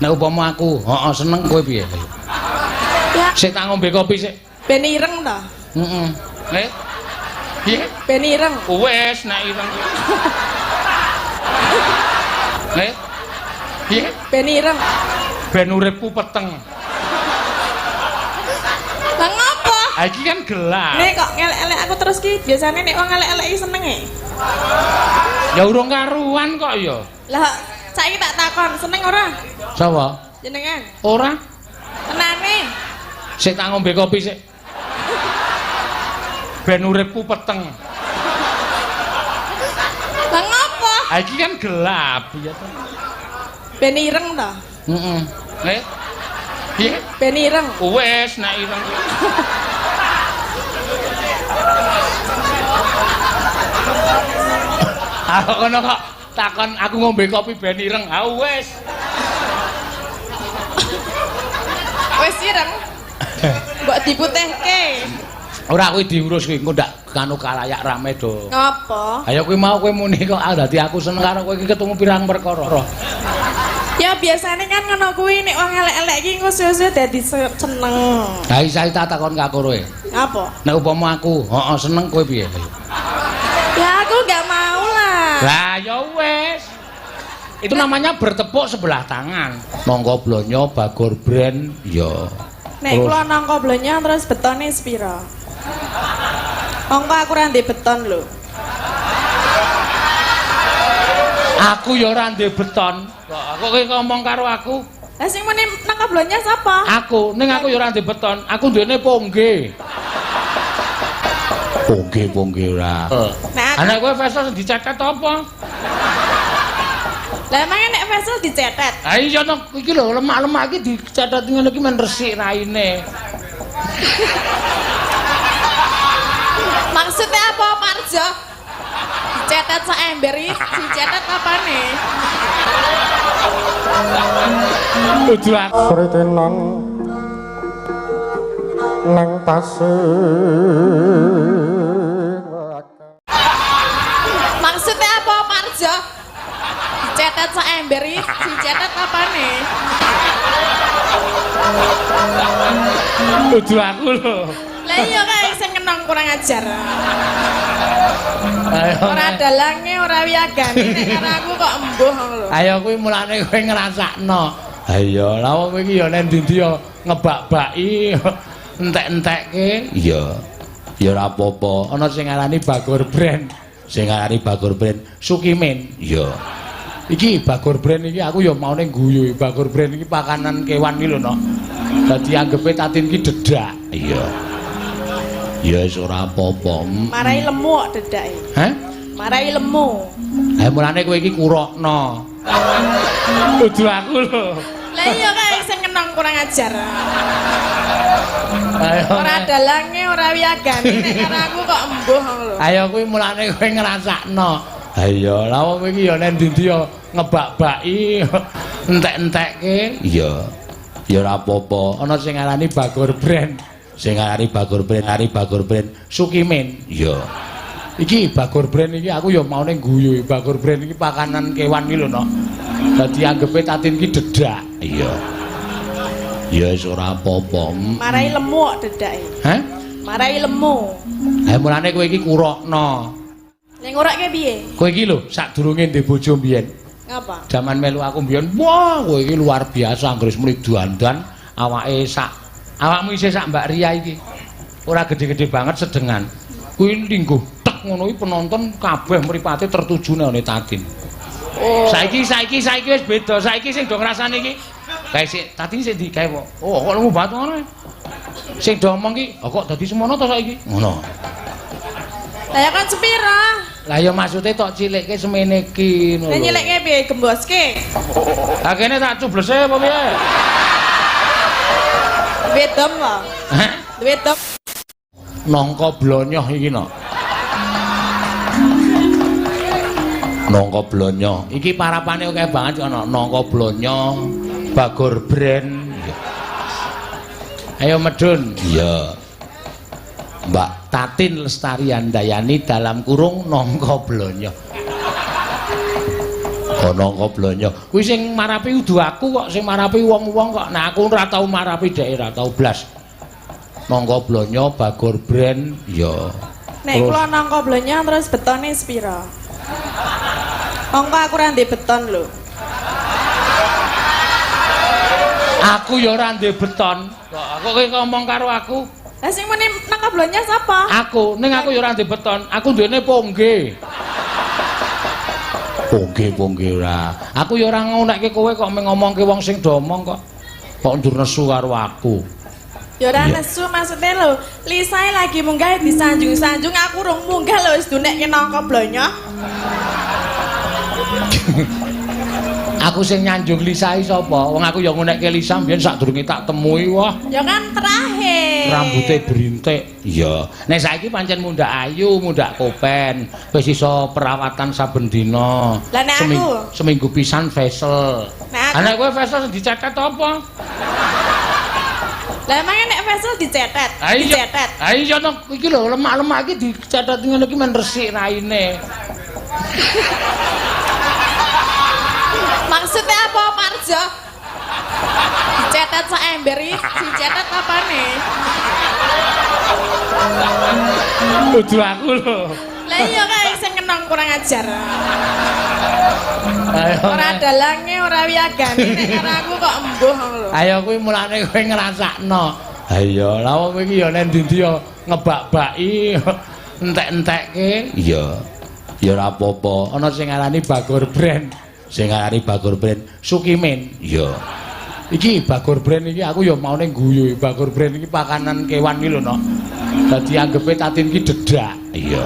Nek upama aku, heeh seneng kowe piye? Ya. Sik tak ngombe kopi sik. Ben ireng to. Heeh. Eh? Piye? Ben ireng. Wes nek ireng. Eh? Piye? Ben ireng. Ben uripku peteng. Lah ngopo? Ha iki kan gelap. Nek kok ngelek-elek aku terus ki biasane nek wong ngelek-elek iki seneng e. Ya urung karuan kok ya. Lah saiki tak takon, seneng ora? Sapa? Jenengan. Ora. Tenane. Sik tak ngombe kopi sik. Ben uripku peteng. Lah ngopo? Ha iki kan gelap ya to. Ben ireng to. Heeh. Eh? Piye? Ben ireng. Wes nek ireng. Aku kono kok takon aku ngombe kopi ben ireng. Ha wis. Wis ireng. Mbok diputihke. Ora kuwi diurus kuwi engko ndak kanu kalayak rame do. Ngopo? Ayo kuwi mau kowe muni kok ah dadi aku seneng karo kowe iki ketemu pirang perkara. Ya biasane kan ngono kuwi nek wong elek-elek iki engko suwe-suwe dadi seneng. Ha isa tak takon ka kowe. Apa? Nek upama aku, heeh seneng kowe piye? Ya aku gak mau lah. Lah ya wis. Itu namanya bertepuk sebelah tangan. Monggo blonyo Bagor Brand ya. Nek kula nangka blonyo terus betone sepira? Monggo aku ora ndek beton lho. Aku ya ora ndek beton. Kok aku kowe ngomong karo aku? Lah sing muni nangka blonyo sapa? Aku, ning aku ya ora ndek beton. Aku duwene pongge. Pongge-pongge ora. Nek Anak kowe vesel dicetet apa? Lah emangnya nek vesel dicetet? Ha iya to, iki lho lemak-lemak iki dicetet ngene iki men resik raine. Maksudnya apa Parjo? Dicetet sak ember iki dicetet apane? Kudu aku Kritenan nang pasir. Maksudnya apa Parjo? Dicetet sak ember iki dicetet apane? Kudu aku lho. Lah iya kae sing kenong kurang ajar. Ayo. Ora dalange, ora wiyagane nek karo aku kok embuh ngono lho. Ayo kuwi mulane kowe ngrasakno. Ha iya, lah wong iki ya nek ndi-ndi ya ngebak-baki entek-entekke. Iya. Ya ora apa-apa. Ana sing ngarani Bagor Brand. Sing ngarani Bagor Brand Sukimin. Iya. Iki Bagor Brand iki aku ya maune guyu. Bagor Brand iki pakanan kewan iki lho, no. Dadi anggepe Tatin iki dedak. Iya. Ya wis ora apa-apa. Marai lemu kok dedake. Hah? Marai lemu. Ha mulane kowe iki kurokno. Kudu aku lho. Lah iya kae sing kenong kurang ajar. Ayo. Ora dalange, ora wiyagane nek karo aku kok embuh ngono lho. Ayo kuwi mulane kowe ngrasakno. Ha iya, lah wong iki ya nek ndi-ndi ya ngebak-baki entek-entekke. Iya. Ya ora apa-apa. Ana sing ngarani Bagor Brand. Sing ngarani Bagor Brand, ngarani Bagor Brand Sukimin. Iya. Iki Bagor Brand iki aku ya maune guyu. Bagor Brand iki pakanan kewan iki lho, no. Dadi anggepe Tatin iki dedak. Iya. Ya wis ora apa-apa. Marai lemu kok dedake. Hah? Marai lemu. Ha mulane kowe iki kurokno. Ning ngurakke piye? Kowe iki lho sadurunge ndek bojo mbiyen. Ngapa? Jaman melu aku mbiyen, wah kowe iki luar biasa anggere muni dandan awake sak awakmu isih sak Mbak Ria iki. Ora gede-gede banget sedengan. Kuwi lingguh tek ngono iki penonton kabeh mripate tertuju nang Tatin. Oh. Saiki wis beda. Saiki sing do ngrasani iki kae sik Tatin sik ndi kae kok. Oh kok lemu banget ngono. Sing do omong ki, oh, kok dadi semono to saiki? Ngono. Lah ya kan sepira? Lah ya maksude tok cilikke semene iki ngono. Lah nyilikke piye gemboske? Lah kene tak cublese apa piye? Duwe dom kok. Hah? Duwe dom. Nangka blonyoh iki no. Nangka blonyoh. Iki parapane akeh banget ana nangka blonyoh, Bagor Brand. Ayo medun. Iya. Mbak Tatin Lestari Handayani dalam kurung nangka blonyoh. Nangka blonyo. Kuwi sing marapi kudu aku kok, sing marapi wong-wong kok. Nah aku ora tau marapi dhek, ora tau blas. Nangka blonyo Bagor Brand ya. Nek kula nangka blonyo terus betone sepira? Mongko aku ora ndek beton lho. Aku ya ora ndek beton. Kok aku kowe ngomong karo aku? Lah sing muni nangka blonyo sapa? Aku, ning aku ya ora ndek beton. Aku duwene pongge. Pongge-pongge ora. Aku ya ora ngonekke kowe kok ngomongke wong sing do omong kok. Kok ndur nesu karo aku. Ya ora nesu maksudnya lho, Lisae lagi munggah disanjung-sanjung aku rung munggah lho wis dunekke nangka blonyo. Aku sing nyanjung Lisa iki sapa? Wong aku ya ngonekke Lisa mbiyen sadurunge tak temui wah. Ya kan terakhir. Rambute berintik. Iya. Nek saiki pancen mundhak ayu, mundhak kopen, wis iso perawatan saben dina. Lah nek aku? Seminggu pisan facial. Nek Lah nek kowe facial dicetet apa? Lah emangnya nek facial dicetet? Dicetet. Ha iya to, iki lho lemak-lemak iki dicetet ngene iki men resik raine. Maksudnya apa Parjo? Dicetet sak ember iki, dicetet apane? Kudu aku lho. Lah iya kae sing kenong kurang ajar. Ayo. Ora dalange, ora wiyagane nek karo aku kok embuh lho. Ayo kuwi mulane kowe ngrasakno. Ha iya, lah wong iki ya nek ndi-ndi ya ngebak-baki, entek-entekke. Iya. Ya ora apa-apa. Ana sing ngarani Bagor Brand. Sing ngarani Bagor Brand Sukimin. Iya. Iki Bagor Brand iki aku ya maune guyu. Bagor Brand iki pakanan kewan iki lho, Nok. Dadi anggepe Tatin iki dedak. Iya.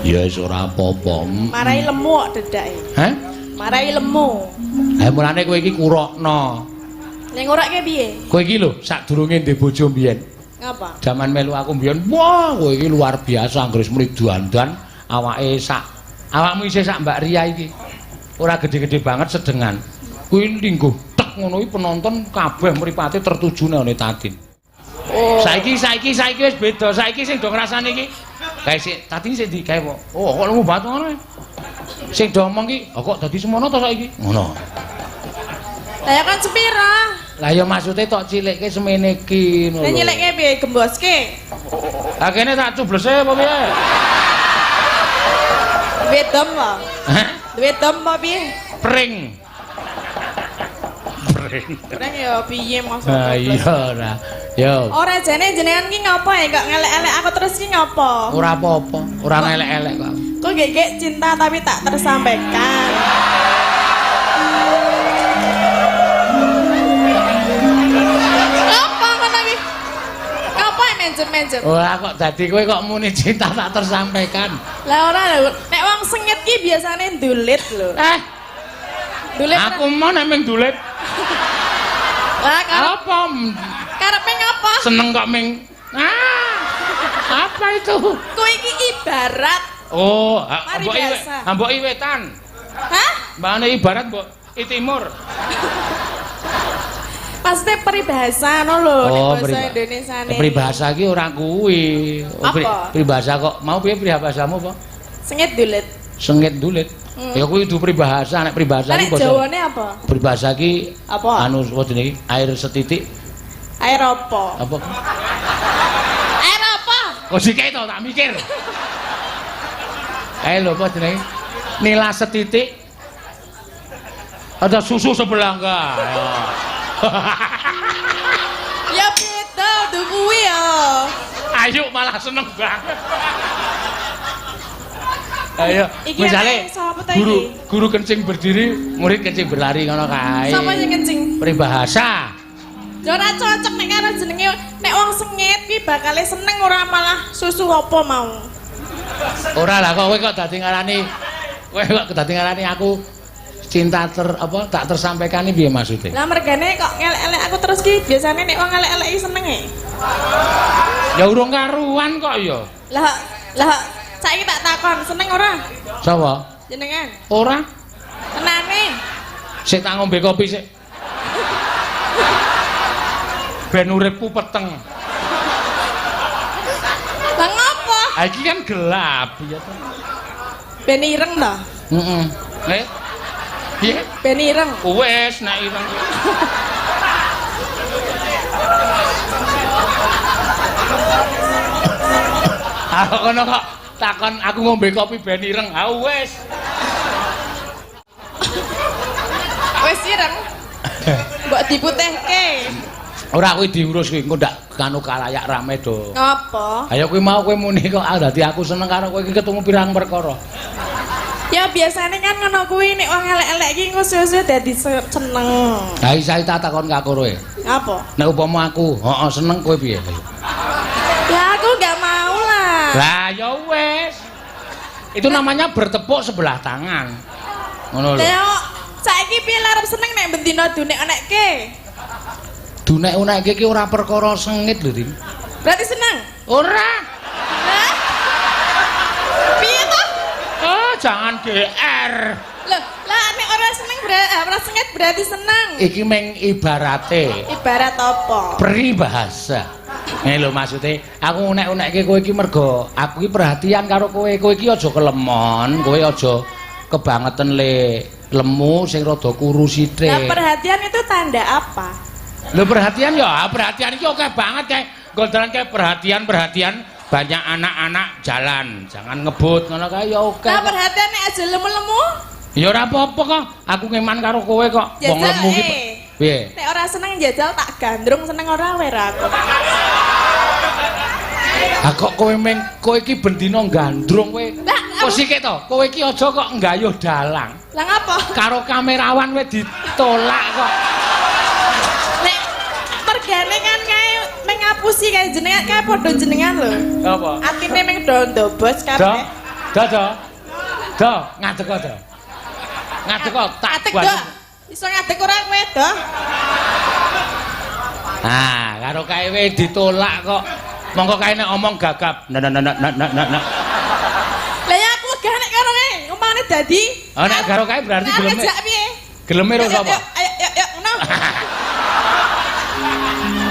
Ya wis ora apa-apa. Marai lemu kok dedake. Hah? Marai lemu. Ha mulane kowe iki kurokno. Ning ngurakke piye? Kowe iki lho sadurunge ndek bojo mbiyen. Ngapa? Jaman melu aku mbiyen, wah kowe iki luar biasa anggere muni dandan awake sak awakmu isih sak Mbak Ria iki. Ora gede-gede banget sedengan. Kuwi lingguh tek ngono iki penonton kabeh mripate tertuju nang Tatin. Oh. Saiki wis beda. Saiki sing do ngrasani iki kae sik Tatin sik ndi kae kok. Oh kok lemu banget ngono. Sing do omong ki, oh, kok dadi semono to saiki? Ngono. Lah ya kan sepira? Lah ya maksude tok cilikke semene iki ngono. Lah nyilikke piye gemboske? Lah kene tak cublese apa piye? Duwe dom apa? Hah? Duwe dom apa piye? Pring. Pring. Pring ya piye maksudnya? Ha iya ora. Yo. Ora jane jenengan ki ngopo ya kok ngelek-elek aku terus ki ngopo? Ora apa-apa, ora ngelek-elek kok. Kok gek-gek cinta tapi tak tersampaikan. Apa ngono ki? Ngapa menjem-menjem? Ora kok dadi kowe kok muni cinta tak tersampaikan. Lah ora lho, nek wong sengit ki biasane ndulit lho. Ndulit. Aku mau nek ming ndulit. Lah apa? Karepe ngapa? Seneng kok ming. Ah. Apa itu? Kowe iki ibarat. Oh, mbok iwetan. Hah? Mbane ibarat mbok i timur. Maksudnya peribahasa ngono lho, nek basa Indonesiane. Peribahasa iki ora kuwi. Apa? Peribahasa kok mau piye peribahasamu apa? Sengit dulit. Sengit dulit. Ya kuwi kudu peribahasa, nek peribahasa iki basa Jawane apa? Peribahasa iki apa? Anu apa jenenge? Air setitik. Air apa? Apa? Air apa? Kok sik to tak mikir. Ae lho apa jenenge? Nila setitik. Ada susu sebelangga. Ya beda tuh kuwi ya. Ayo malah seneng banget. Ayo, misalnya guru kencing berdiri, murid kencing berlari ngono kae. Sapa sing kencing? Peribahasa. Ya ora cocok nek karo jenenge nek wong sengit kuwi bakale seneng ora malah susu apa mau. Ora lah kok kowe kok dadi ngarani kowe kok dadi ngarani aku cinta tak tersampaikan ini piye maksudnya? Lah mergane kok ngelek-elek aku terus ki biasane nek wong ngelek-elek iki seneng e. Ya urung karuan kok ya. Lah lah saiki tak takon seneng ora? Sapa? Jenengan. Ora. Tenane. Sik tak ngombe kopi sik. Ben uripku peteng. Lah ngopo? Ha iki kan gelap ya to. Ben ireng to? Heeh. Piye? Ben ireng. Wis nek ireng. Aku kono kok takon aku ngombe kopi ben ireng. Ah wis. Wis ireng. Mbok diputihke. Ora kuwi diurus kuwi engko ndak kanu kalayak rame do. Ngapa? Ayo kuwi mau kowe muni kok ah dadi aku seneng karo kowe iki ketemu pirang perkara. Ya biasane kan ngono kuwi nek wong elek-elek iki engko suwe-suwe dadi seneng. Ha isa tak takon karo kowe. Ngapa? Nek upama aku, heeh seneng kowe piye? Ya aku gak mau lah. Lah ya wis. Itu namanya bertepuk sebelah tangan. Ngono lho. Lah saiki piye arep seneng nek bendina dunek-unekke? Dunek-unekke iki ora perkara sengit lho, Din. Berarti seneng? Ora. Lah. Piye to? Oh, jangan GR. Loh, lah nek ora seneng ora sengit berarti seneng. Iki meng ibarate. Ibarat apa? Peribahasa. Ngene lho maksude, aku unek-unekke kowe iki mergo aku iki perhatian karo kowe. Kowe iki aja kelemon, kowe aja kebangetan le lemu sing rada kuru sithik. Lah perhatian itu tanda apa? Lho perhatian ya, perhatian iki akeh banget kae. Gondolan kae perhatian-perhatian banyak anak-anak jalan, jangan ngebut ngono kae ya oke. Lah perhatian nek aja lemu-lemu? Ya ora apa-apa kok, aku ngeman karo kowe kok. Wong lemu iki piye? Nek ora seneng jajal tak gandrung seneng ora wae ra aku. Ha kok kowe meng kowe iki bendina gandrung kowe. Kok sikik to? Kowe iki aja kok nggayuh dalang. Lah ngapa? Karo kamerawan kowe ditolak kok. Nek mergane kan kae meng ngapusi kae jenengan kae padha jenengan lho. Apa? Atine meng do ndobos kabeh. Do do. Do ngadeg kok do. Ngadeg kok tak ngadeg do. Iso ngadeg ora kowe do? Ah, karo kae we ditolak kok. Mongko kae nek omong gagap. Nah nah nah nah nah nah. Lah ya aku wegah nek karo kae, umpamane dadi. Oh nek karo kae berarti geleme. Ngejak piye? Geleme ro sapa? Ayo ayo ayo ngono.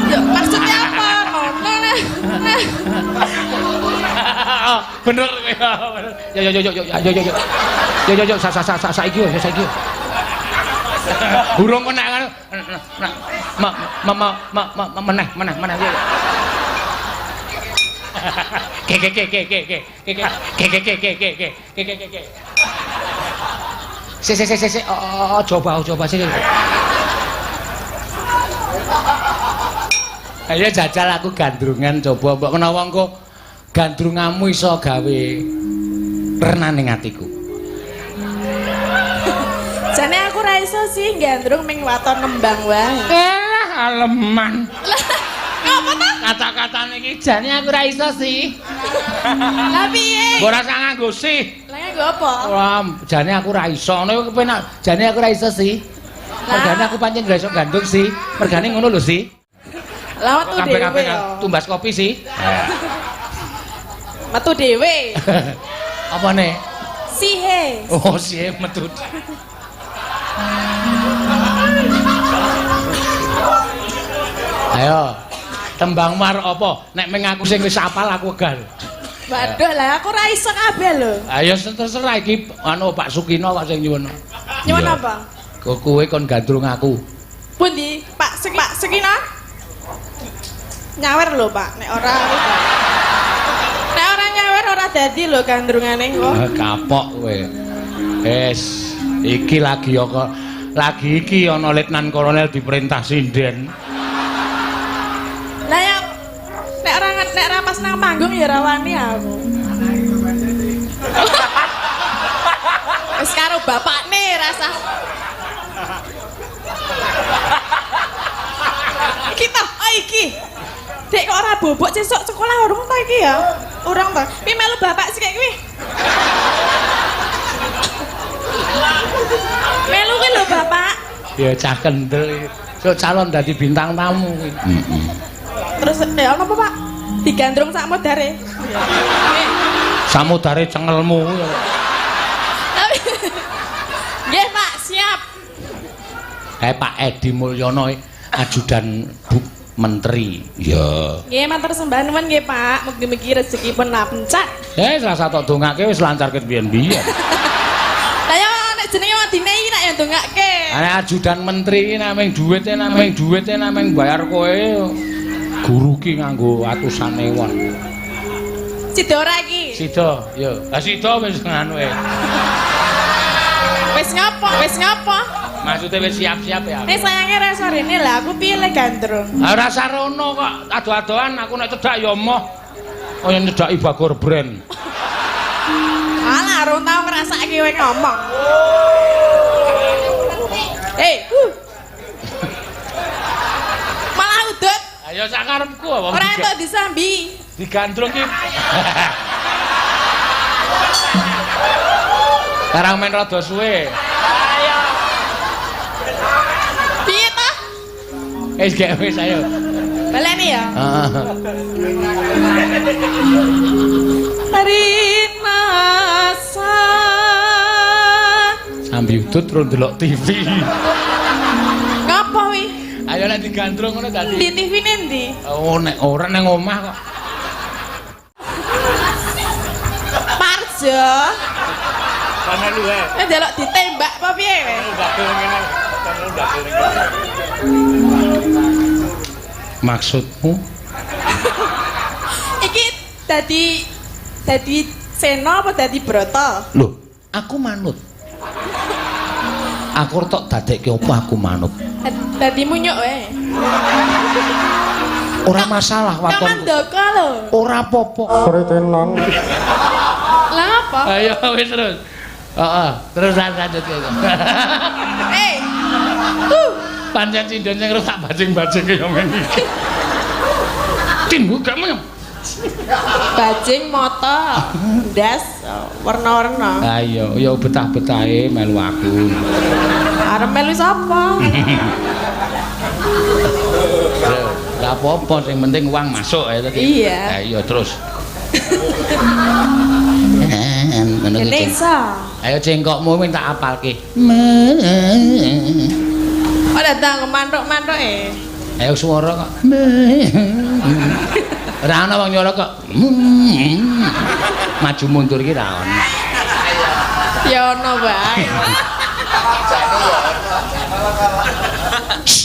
Yo maksudnya apa? Ngono nah. Bener kowe. Yo yo yo yo yo yo yo. Yo yo yo sa sa sa saiki yo saiki. Burung kok nek ma ma ma ma meneh meneh meneh. Ke ke ke ke ke ke ke ke ke ke ke ke ke ke ke ke. Se se se se se oh coba coba sih. Ayo jajal aku gandrungan coba mbok menawa engko gandrunganmu iso gawe renane atiku. Jane aku ra iso sih gandrung ming waton nembang wae. Eh aleman. Ngapa ta? Kata-katane iki jane aku ra iso sih. Lah piye? Ora usah nganggo sih. Lah nganggo apa? Ora, jane aku ra iso. Ngono kepenak. Jane aku ra iso sih. Mergane aku pancen ra iso gandrung sih. Mergane ngono lho sih. Lah metu dhewe. Tumbas kopi sih. Metu dhewe. Apa nih? Sihe. Oh, sihe metu. Ayo. Tembang mar apa? Nek meng aku sing wis apal aku wegah. Waduh lah aku ra iso kabeh lho. Ayo terserah iki anu Pak Sukino kok sing nyuwun. Nyuwun apa? Kowe kon gandrung aku. Pundi? Pak Pak Sukino? Nyawer lho Pak, nek ora nek ora nyawer ora dadi lho gandrungane kok. Kapok kowe. Wis, iki lagi kok lagi iki ana Letnan Kolonel diperintah sinden. Lah ya nek ora nek ora pas nang panggung ya ora wani aku. Wis karo bapakne rasa. Iki toh, oh iki. Dek kok ora bobok sesuk sekolah urung ta iki ya? Urung ta. Pi melu bapak sik kuwi. Melu kuwi lho bapak. Ya cah kendel iki. Sok calon dadi bintang tamu kuwi. Heeh. Terus ya apa Pak? Digandrung sak modare. Samodare cengelmu. Nggih Pak, siap. Pak Edi Mulyono ajudan Bu Menteri. Ya. Nggih, matur sembah nuwun nggih Pak. Mugi-mugi rezekipun lancar. Salah satu dongake wis lancar ket biyen-biyen. Lah ya nek jenenge wong dinehi nek ya ndongake. Ana ajudan menteri iki nameng duwite nameng duwite nameng bayar kowe. Guru ki nganggo atusan ewon. Sida ora iki? Sida, ya. Lah sida wis nganu e. Wis ngopo? Wis ngopo? Maksude wis siap-siap ya. Nek sayange ra sorene lah aku piye le gandrung. Ah ora sarono kok ado-adoan aku nek cedak ya emoh. Kaya nyedaki Bagor Brand. Alah rong tau ngrasake kowe ngomong. Hei, Malah udut. Ayo sakarepku apa? Ora entuk disambi. Digandrung ki. Karang men rada suwe. Ayo. Piye ta? Wis gek wis ayo. Baleni ya. Heeh. Rinasa. Sambi udut terus ndelok TV. Ngapa wi? Ayo nek digandrung ngono dadi. Di TV ne ndi? Oh nek ora nang omah kok. Parjo. Sana luwe. Nek ndelok ditembak apa piye kowe? Ndagel ngene. Sana ndagel ngene. Maksudmu? Iki dadi Sena apa dadi Brata? Loh, aku manut. Aku tok dadekke apa aku manut. Dadi munyuk wae. Ora masalah waton. Kamandaka lho. Ora apa-apa. Kritenan. Lah apa? Ayo wis terus. Heeh, terus lanjut ya. Eh. Pancen sinden sing rusak bajing-bajing kaya ngene iki. Tin gak menyem. Bajing mata, ndas warna-warna. Ha iya, ya betah-betahe melu aku. Arep melu sapa? Lah apa-apa sing penting uang masuk ya tadi. Iya. Ha iya terus. Ngono Kene iki. iso. Ayo cengkokmu minta apalke. Ora datang mantuk-mantuk e. Ayo swara kok. Ora ana wong nyuara kok. Maju mundur iki ra ono. Ya ono wae.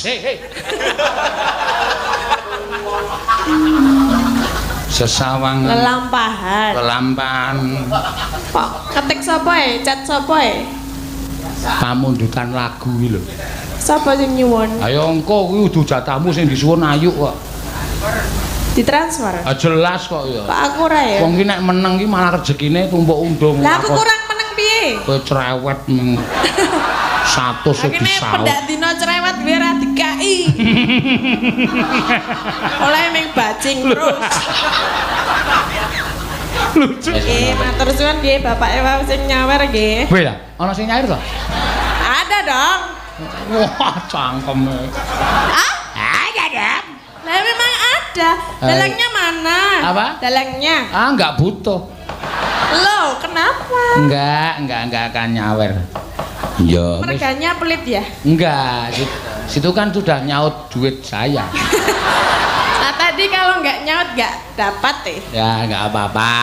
Hei, hei. Sesawang Lelampahan. lelampahan Kok ketik sapa e? Chat sapa e? Pamundutan lagu iki lho. Sapa sing nyuwun? Ayo engko kuwi udu jatahmu sing disuwun ayu kok. Ditransfer. Ah jelas kok ya. Kok aku ora ya? Wong ki nek meneng ki malah rezekine tumpuk undung. Lah aku kurang meneng piye? Kowe cerewet meng 100 Lah kene disaut. pendak dina cerewet kuwi ora dikai. Oleh ming bajing terus. Lucu. Nggih, matur suwun nggih bapake wau sing nyawer nggih. Kowe lah, ana sing nyair to? Ada dong. Wah, cangkeme. Ah? Ada dong. Lah memang ada. Dalangnya mana? Apa? Dalangnya. Ah, enggak butuh. Loh, kenapa? Enggak akan nyawer. Iya, wis. Merganya pelit ya? Enggak, situ kan sudah nyaut duit saya. Nah, tadi kalau enggak nyaut enggak dapat deh. Ya, enggak apa-apa.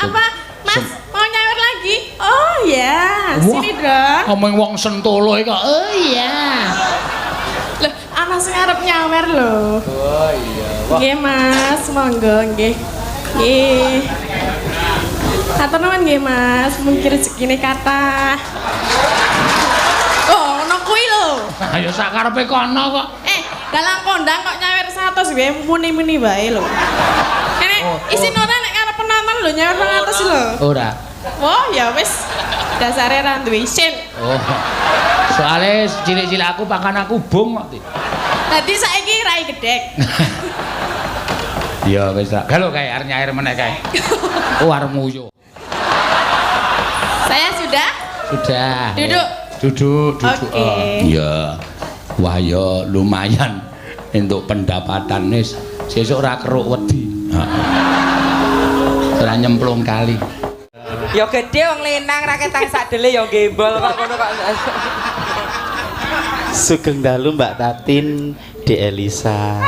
Apa? Mas, mau nyawer lagi? Oh ya, Wah. sini dong. Ngomong wong Sentolo iki kok. Oh iya. Loh, ana sing arep nyawer lho. Oh iya. Nggih, Mas, monggo nggih. Nggih. Atur nuwun nggih, Mas, mungkin rezekine kathah. Oh, ono kuwi lho. Ayo sakarepe kono kok. Dalang kondang kok nyawer 100 wae muni-muni wae lho. Kene isin ora nek arep penonton lho nyawer 200 lho. Ora. Wah, ya wis. Dasare ra duwe isin. Oh. Soale cilik-cilik aku pakan aku bung kok. Dadi saiki rai gedhek. Ya wis tak. Galo kae arep nyair meneh kae. Oh arep nguyu. Saya sudah Sudah. Duduk. Duduk, duduk. Oke. Oh. Iya. Wah ya lumayan untuk pendapatan wis. Sesuk ora keruk wedi. Heeh. Ora nyemplung kali. Ya gede wong lenang ra ketang sak dele ya gembol kok ngono kok. Sugeng dalu Mbak Tatin, Dek Elisa.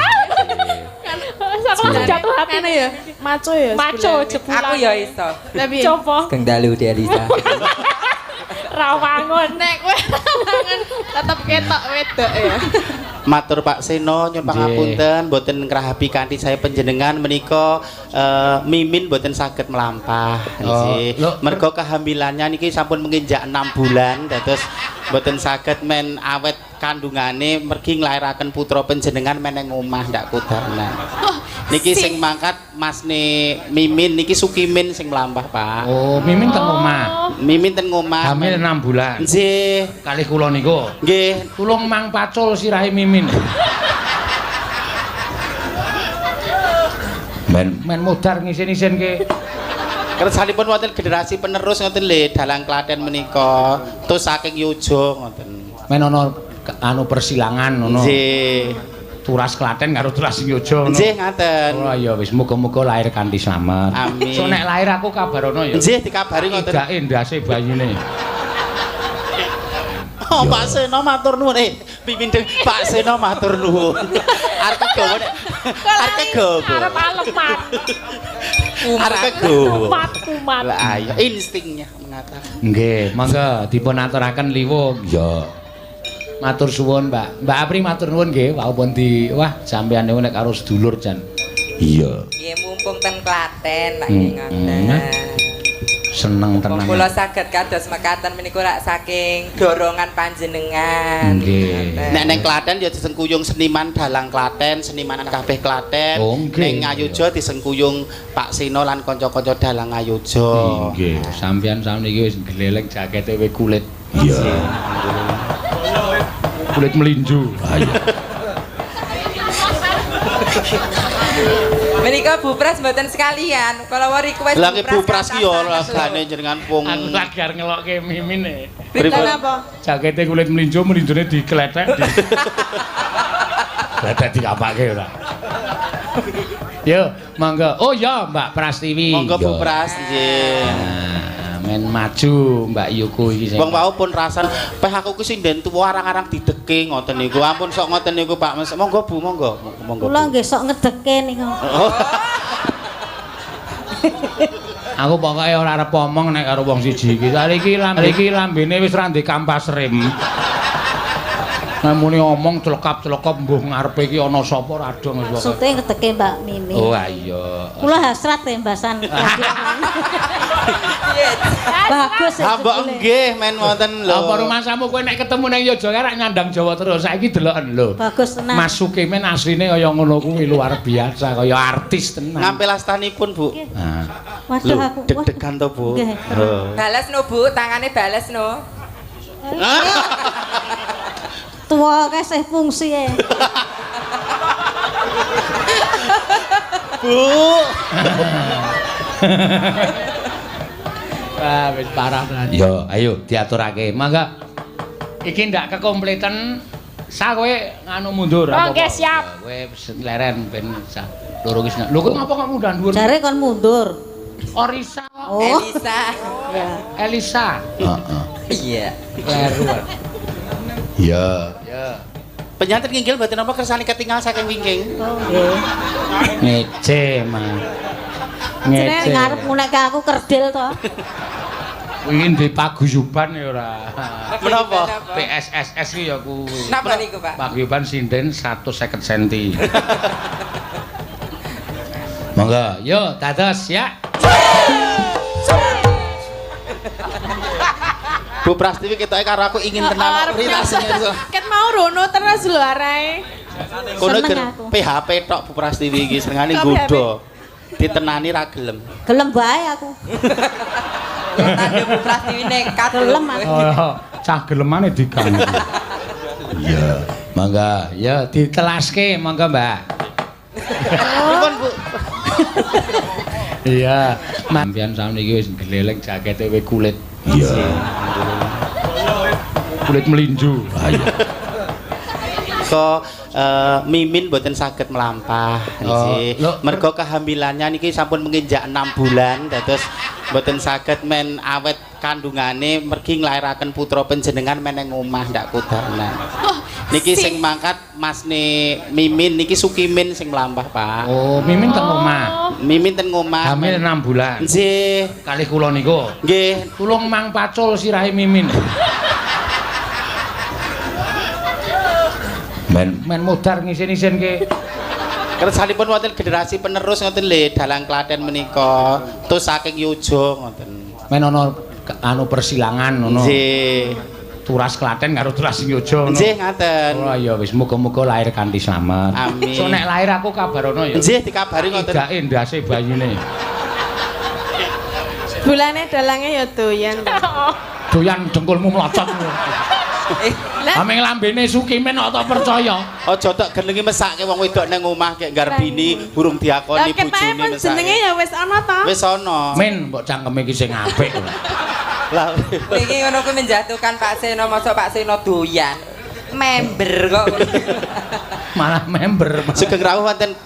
Aku langsung jatuh hati. Ngene ya, maco ya. Maco jebulan. Aku ya iso. Lah piye? Coba. Sugeng dalu Dek Elisa. Rawangun. Nek kowe rawangun tetep ketok wedok ya. Matur Pak Seno nyuwun pangapunten mboten ngrahapi kanthi saya panjenengan menika Mimin mboten saged mlampah. Nggih. Oh, mergo kehamilannya niki sampun menginjak 6 bulan dados mboten saged men awet kandungane mergi nglairaken putra panjenengan meneng omah ndak kudanan. Niki sing mangkat masne Mimin niki Sukimin sing mlampah, Pak. Oh, Mimin teng omah. Mimin ten omah. Hamil 6 bulan. Nggih. Kalih kula niku. Nggih. Tulung mang pacul sirahe Mimin. Men modar ngisin-isin ke. Kersanipun wonten generasi penerus ngoten lho dalang Klaten menika. Terus saking Yojo ngoten. Men ana anu persilangan ngono. Nggih. Turas Klaten karo turas Yojo ngono. Nggih ngaten. Oh ya wis muga-muga lahir kanthi slamet. Amin. So nek lahir aku kabarono ya. Nggih dikabari ngoten. Idake ndase bayine. Oh, Pak Seno matur nuwun. Mimin Pak Seno matur nuwun. Arep kegawa nek arep kegawa. Arep aleman. Arep kegawa. Kumat kumat. Lah ayo instingnya mengatakan. Nggih, monggo dipun aturaken liwung. Ya. Matur suwun, Mbak. Mbak Apri matur nuwun nggih, wau pun di wah sampeyan niku nek karo sedulur jan. Iya. Nggih mumpung ten Klaten lak nggih ngoten. Seneng tenan. Kula saged kados mekaten menika rak saking dorongan panjenengan. Nggih. Nek neng Klaten ya disengkuyung seniman dalang Klaten, seniman kabeh Klaten. Oh, neng Ngayogya disengkuyung Pak Seno lan kanca-kanca dalang Ngayogya. Nggih, sampeyan sakniki wis gleleng jakete we kulit. Iya. Kulit melinju. Ayo. Menika Bu Pras mboten sekalian. Kalau request Lah Bu Pras ki ya regane jenengan pung. Aku lagi arep ngelokke Mimin e. Pripun apa? Jakete kulit melinjo, melinjone dikletek. Kletek dikapake ora. Yo, monggo. Oh ya, Mbak Prastiwi. Monggo Bu Pras nggih. Men maju Mbak Yuko iki sing. Wong wau pun rasan peh aku ki sinden tuwa arang-arang dideke ngoten niku. Ampun sok ngoten niku Pak. Monggo Bu, monggo. Monggo. Kula nggih sok ngedeke niku. Aku pokoke ora arep omong nek karo wong siji iki. Saiki iki lambene wis ra ndek kampas rem. Nek muni omong clekap-clekop mbuh ngarepe iki ana sapa ora dong wis pokoke. Maksude ngedeke Mbak Mimi. Oh iya. Kula hasrat tembasan. Bagus. Ha mbok nggih men wonten lho. Apa rumasamu kowe nek ketemu nang Yogyakarta rak nyandang Jawa terus. Saiki deloken lho. Bagus tenan. Masuke men asline kaya ngono kuwi luar biasa kaya artis tenan. Ngampil astanipun, Bu. Nah. Waduh aku deg-degan to, Bu. Bales no, Bu, tangane bales no. Tuwa kae sih fungsi e. Bu. Wah, wis parah tenan. Yo, ayo diaturake. Mangga. Iki ndak kekompletan. Sa kowe nganu mundur apa? Oke, siap. Kowe leren ben sa. Loro wis. Lho kowe ngapa kok mundur dhuwur? Jare kon mundur. Orisa. Oh. Elisa. Ya. Elisa. Heeh. Iya. Kleru. Iya. Iya. Penyanten nginggil mboten napa kersane ketinggal saking wingking. Oh, nggih. Ngece, Mas. Ngece. Ngarep ngunekke aku kerdil to. Wingi di paguyuban ya ora. Menapa? PSSS ki ya kuwi. Napa niku, Pak? Paguyuban sinden 150 cm. Monggo, yo dados ya. Bu Prastiwi ketoke karo aku ingin tenan ritase. Ket mau rono terus lho arahe. Kono PHP tok Bu Prastiwi iki senengane nggodho. Ditenani ra gelem. Gelem bae aku. Tandha Bu Prastiwi nekat. Gelem aku. Oh, cah gelemane diganggu. Iya, mangga. Ya ditelaske monggo, Mbak. Pripun, Bu? Iya, sampeyan sakniki wis gleleng jakete we kulit. Iya. Kulit melinju. Ayo. So Mimin mboten saged mlampah nggih. Mergo kehamilannya niki sampun menginjak 6 bulan dados mboten saged men awet kandungane mergi nglairaken putra panjenengan meneng omah ndak kudanan. Niki sing mangkat Masne Mimin niki Sukimin sing mlampah, Pak. Oh, Mimin teng omah. Mimin ten ngomah. Hamil 6 bulan. Nggih. Kalih kula niku. Nggih. Tulung mang pacul sirahe Mimin. Men modar ngisin-isin ke. Kersanipun wonten generasi penerus ngoten lho dalang Klaten menika. Terus saking Yojo ngoten. Men ana anu persilangan ngono. Nggih. Turas Klaten karo turas Yojo ngono. Nggih ngaten. Oh ya wis muga-muga lahir kanthi slamet. Amin. So nek lahir aku kabarono ya. Nggih dikabari ngoten. Idake ndase bayine. Bulane dalange ya doyan. Doyan dengkulmu mlocot. Aming lambene Sukimin kok tak percaya. Aja tok genengi mesake wong wedok nang omah kek garbini burung diakoni Lah ketake bojone pun jenenge mesake. ya wis ana to. Wis ana. Min mbok cangkeme iki sing apik. Lah Wingi ngono kuwi menjatuhkan Pak Seno, mosok Pak Seno doyan. Member kok. Malah member. Sugeng rawuh wonten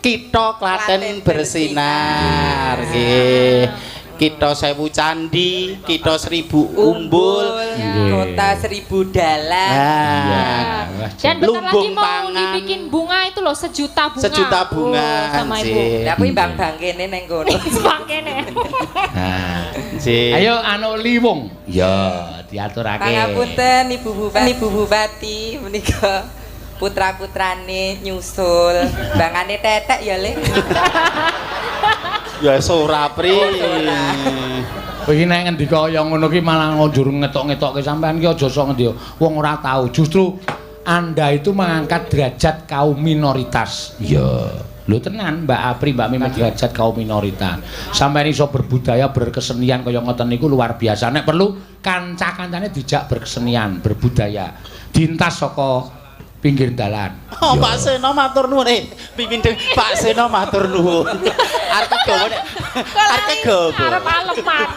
Kitha Klaten bersinar. Nggih. Kitha Sewu Candi, Kitha Seribu Umbul, Kota Seribu Dalang. Nah, Dan bentar lagi Lumbung mau pangan. dibikin bunga itu loh, sejuta bunga. Sejuta bunga, Oh, sama ibu. nggih. Lah kuwi bang-bang kene neng kono. Bang kene. Nah. Nggih. Ayo anu Liwung. Ya, diaturake. Pangapunten Ibu Bupati, Ibu Bupati menika putra-putrane nyusul. Bangane tetek ya, Le. Ya ora pri. Kowe iki nek ngendika kaya ngono ki malah njur ngetok-ngetokke sampean ki aja sok ngendi. Wong ora tahu. Justru Anda itu mengangkat derajat kaum minoritas. Iya. Lho tenan Mbak Apri, Mbak Mimin derajat kaum minoritas. Sampeyan iso berbudaya, berkesenian kaya ngoten niku luar biasa. Nek perlu kanca-kancane dijak berkesenian, berbudaya. Dintas saka pinggir dalan. Oh, Pak Seno matur nuwun. Mimin deng Pak Seno matur nuwun. Arep kegawa nek arep kegawa. Arep alemat.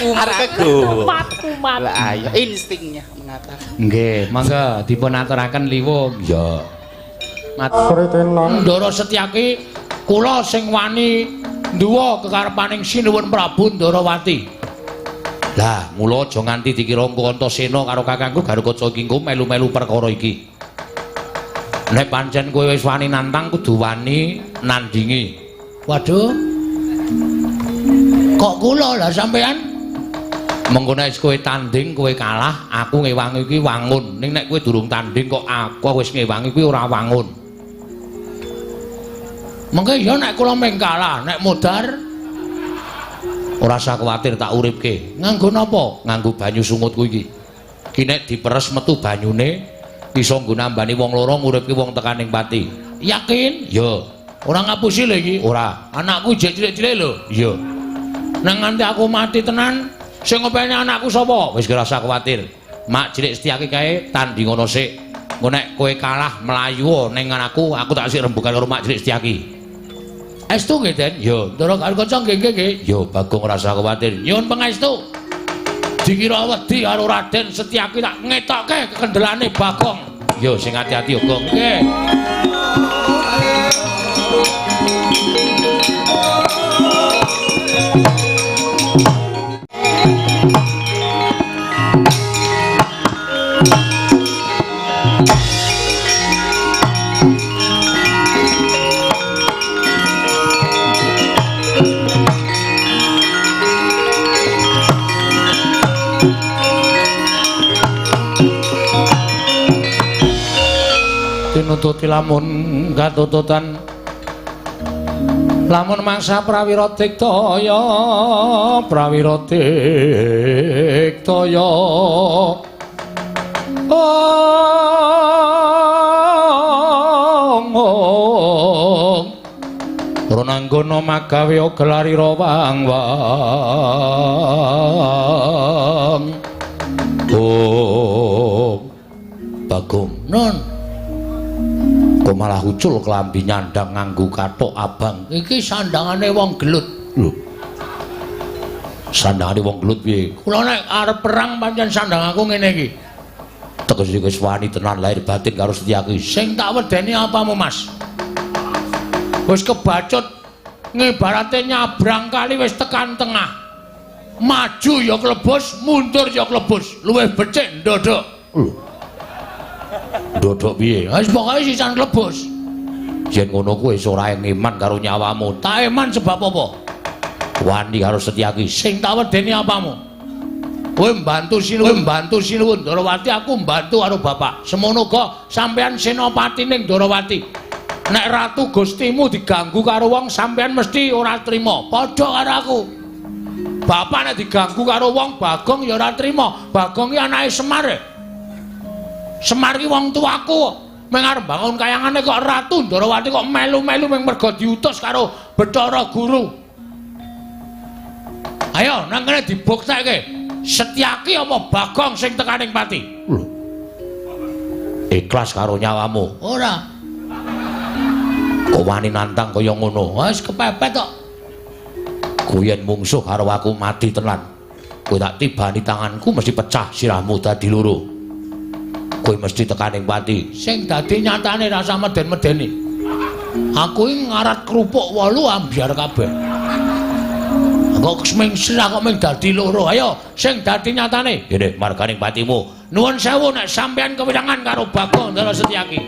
Arep kegawa. Kumat kumat. Lah ayo instingnya mengatakan. Nggih, monggo dipun aturaken Liwung. Ya. Sritinan Ndara Setyaki kula sing wani nduwa kekarepaning Sinuwun Prabu Ndarawati. Lah, mula aja nganti dikira engko Antasena karo kakangku Garukaca iki engko melu-melu perkara iki. Nek pancen kowe wis wani nantang kudu wani nandingi. Waduh. Kok kula lah sampean? Mengko nek kowe tanding kowe kalah, aku ngewangi iki wangun. Ning nek kowe durung tanding kok aku wis ngewangi kuwi ora wangun. Mengko ya nek kula meng kalah, nek modar ora usah kuwatir tak uripke. Nganggo napa? Nganggo banyu sungutku iki. Ki nek diperes metu banyune iso nggo nambani wong loro nguripke wong tekaning pati. Yakin? Ya. Ora ngapusi lho iki? Ora. Anakku jek cilik-cilik lho. Iya. Nang nganti aku mati tenan, sing ngopeni anakku sapa? Wis ora usah kuwatir. Mak cilik Setyaki kae tandingono sik. Engko nek kowe kalah mlayu ning anakku, aku tak sik rembugan karo Mak cilik Setyaki. Estu nggih, Den? Ya, Ndara Garukaca nggih nggih nggih. Ya, Bagong ora usah kuwatir. Nyuwun pangestu. Dikira wedi karo Raden Setyaki tak ngetokke kekendelane Bagong. Ya, sing ati-ati ya, Gong. Nggih. Tinututi lamun katututan lamun mangsa prawira diktaya prawira diktaya ong ong Ronanggana magawe gelarira wang wang Om Bagong non kok malah ucul klambi nyandang nganggo kathok abang. Iki sandangane wong gelut. Lho. Sandangane wong gelut piye? Kula nek arep perang pancen sandang aku ngene iki. Tegese wis wani tenan lahir batin karo Setyaki. Sing tak wedeni apamu, Mas? Wis kebacut ngibarate nyabrang kali wis tekan tengah. Maju ya klebus, mundur ya klebus. Luwih becik ndodok. Lho. Ndodhok piye? Wis pokoke sisan klebus. Yen ngono kuwi wis ora eman karo nyawamu. Tak eman sebab apa? Wani karo Setyaki. Sing tak wedeni apamu? Kowe mbantu Sinuwun, mbantu Sinuwun Ndorowati, aku mbantu karo bapak. Semono uga sampeyan senopati ning Ndorowati. Nek ratu Gustimu diganggu karo wong, sampeyan mesti ora trima. Padha karo aku. Bapak nek diganggu karo wong Bagong ya ora trima. Bagong ki anake Semar. Semar ki wong tuaku. Meng arep bangun kayangane kok ratu Ndorowati kok melu-melu meng mergo diutus karo Bathara Guru. Ayo nang kene dibuktekke. Setyaki apa Bagong sing tekaning pati? Lho. Ikhlas karo nyawamu? Ora. Kok wani nantang kaya ngono? Wis kepepet kok. Kowe yen mungsuh karo aku mati tenan. Kowe tak tibani tanganku mesti pecah sirahmu dadi loro. Kowe mesti tekaning pati. Sing dadi nyatane rasa meden-medeni. Aku iki ngarat kerupuk 8 ambyar kabeh. Kok ming sirah kok ming dadi loro. Ayo sing dadi nyatane. Ngene marganing patimu. Nuwun sewu nek sampeyan kewirangan karo Bagong Ndara Setyaki.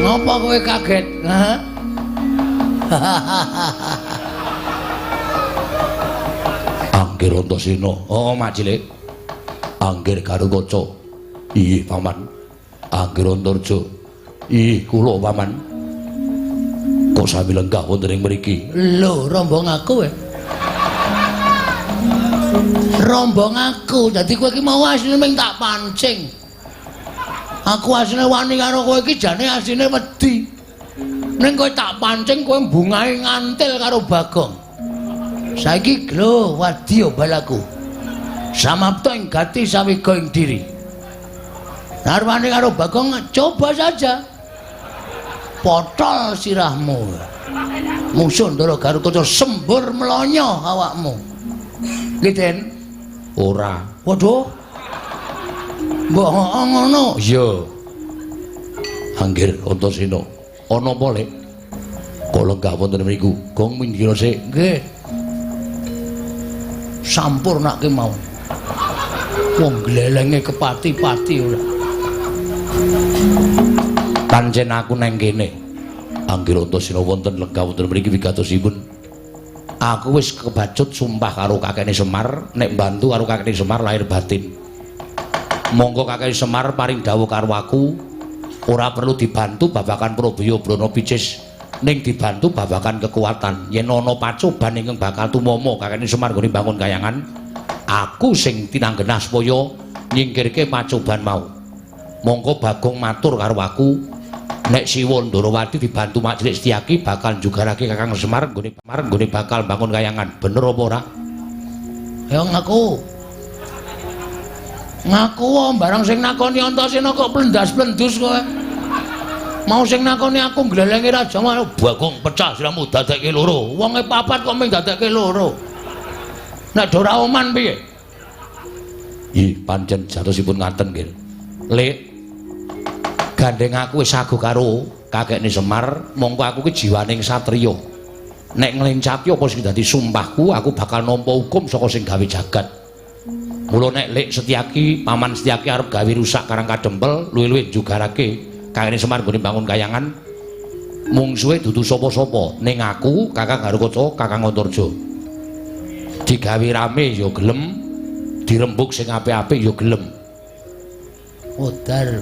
Ngapa kowe kaget? Hah? Anggir Antasena. Oh, Mak Cilik. Anggir Garukaca. Iya, Paman. Anggir Antarja. Iya, kula Paman. Kok sami lenggah wonten ing mriki? Lho, rombong aku. Rombong aku. Dadi kowe iki mau asline ming tak pancing. Aku asline wani karo kowe iki jane asline wedi. Ning kowe tak pancing kowe mbungahe ngantil karo Bagong. Saiki lho wadya balaku. Samapta ing gati sawiga ing diri. Narwane karo Bagong coba saja. Potol sirahmu. Musuh Ndara Garukaca sembur mlonyo awakmu. Nggih, Den? Ora. Waduh. Mbok ngono. Iya. Anggir Antasena. Ana apa, Lek? Kok lenggah wonten mriku? Gong minggir sik. Nggih. Sampurnake mau. Wong glelenge kepati-pati ora. Pancen aku nang kene. Anggir Antasena wonten lenggah wonten mriki wigatosipun. Aku wis kebacut sumpah karo kakekne Semar, nek mbantu karo kakekne Semar lahir batin. Monggo kakek Semar paring dawuh karo aku, ora perlu dibantu babagan Probaya Brana Picis, ning dibantu babagan kekuatan. Yen ana pacoban ingkang bakal tumama kakekne Semar nggone bangun kayangan, aku sing tinanggenah supaya nyingkirke pacoban mau. Monggo Bagong matur karo aku, nek Siwa Ndorowati dibantu Mak Cilik Setyaki bakal njugarake Kakang Semar nggone bakal bangun kayangan. Bener apa ora? Ayo ngaku. Ngaku wae barang sing nakoni Antasena kok plendas-plendus kowe. Mau sing nakoni aku glelenge raja mau Bagong pecah siramu dadekke loro. Wonge papat kok mung dadekke loro. Nek do ora oman piye? Ih, pancen jatosipun ngaten nggih. Lek gandeng aku wis sago karo kakekne Semar, mongko aku ki jiwaning satriya. Nek nglencati apa sing dadi sumpahku, aku bakal nampa hukum saka sing gawe jagat. Mula nek Lek Setyaki, Paman Setyaki arep gawe rusak Karang Kadempel, luwih-luwih jugarake kakekne Semar nggone bangun kayangan. Mungsuhe dudu sapa-sapa, ning aku Kakang Garukaca, Kakang Antarja. Digawe rame ya gelem, dirembug sing apik-apik ya gelem. Modar.